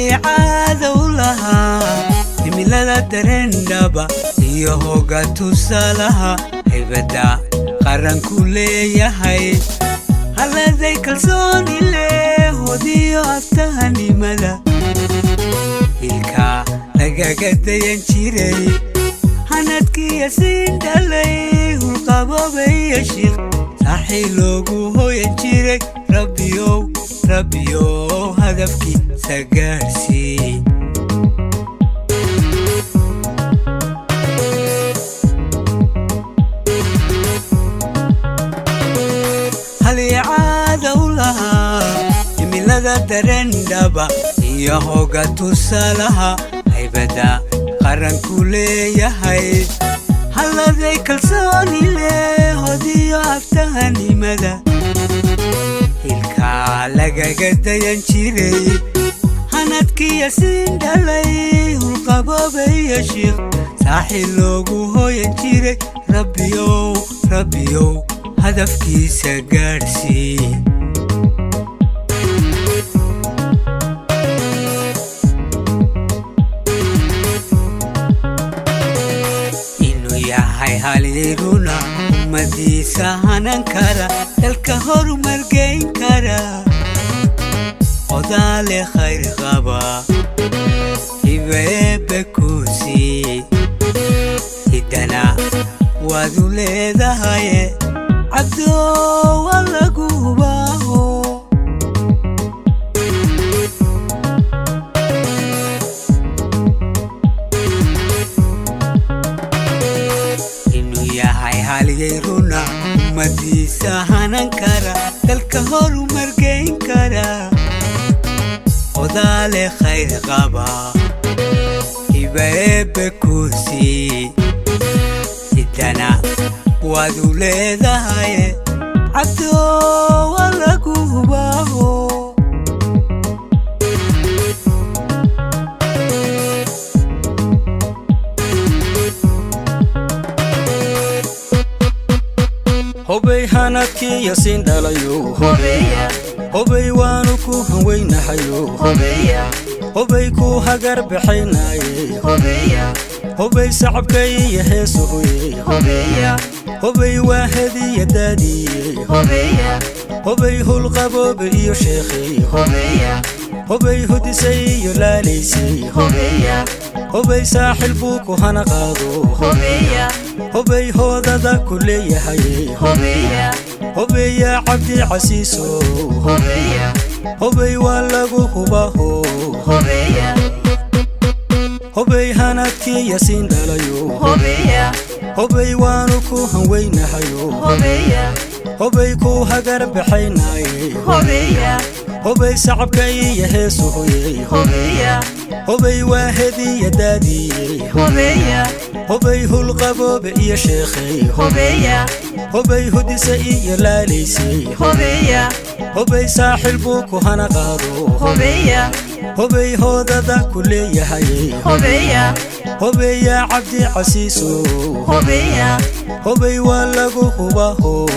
Haliicaada u lahaa himilada dareendhaba iyo hoga tusaalaha haybadda qaranku leeyahay. Halladay kalsooni leh hodiyo aftahanimada hilka lagaga dayan jiray. Hanadkiya siin dhalay hulqabobaya shiikh saaxii loogu hoyan jiray. Rabbiyow, rabbiyow, hadafkiisa gaarsii. Haliicaada u lahaa himilada dareendhaba iyo hoga tusaalaha haybadda qaranku leeyahay. Halladay kalsooni leh hodiyo aftahanimada hilkaa lagaga dayan jiray. Hanadkiya siin dhalay hulqabobaya shiikh saaxi loogu hoyan jiray. Rabbiyow, rabbiyow, hadafkiisa gaadhsii. Inuu yahay haliiruna ummadiisa hanan kara, dalka horumar geyn kara, odaale khayr qaba hibeebe kuu siiyey. Hiddana waadu leedahaye cabdoowa lagu hubaaho. Inuu yahay halyay runa ummadiisa hanan kara, dalka horumar geyn kara, odaale khayr qaba hibeebe kuu siiyey. Hiddana waadu leedahaye cabdoowa lagu hubaaho. Hobay hanadkiiya siin dhalayo, hobay waanu ku hanweynahayo, hobay ku hagar baxaynaaye, hobay sacabkaiyo heesuhuye, hobay waa hediya daadiye, hobay hulqaboobe iyo sheekhay, hobay hudisay iyo laalaysay, hobay saaxil buu ku hana qaado, hobay hoodada ku leeyahay, hobeyaa Cabdi Casiiso, hobay waa lagu hubaho. Hobay hanadkiiya siin dhalayo, hobay waanu ku hanweynahayo, hobay ku hagar baxaynaaye, hobay sacabka iyo heesuhuye, hobay waa hediya daadiye, hobay hulqaboobe iyo sheekhay, hobay hudisa iyo laalaysay, hobay saaxil buu ku hana qaado, hobay hoodada ku leeyahay, hobeyaa Cabdi Casiiso, hobay waa lagu hubaho.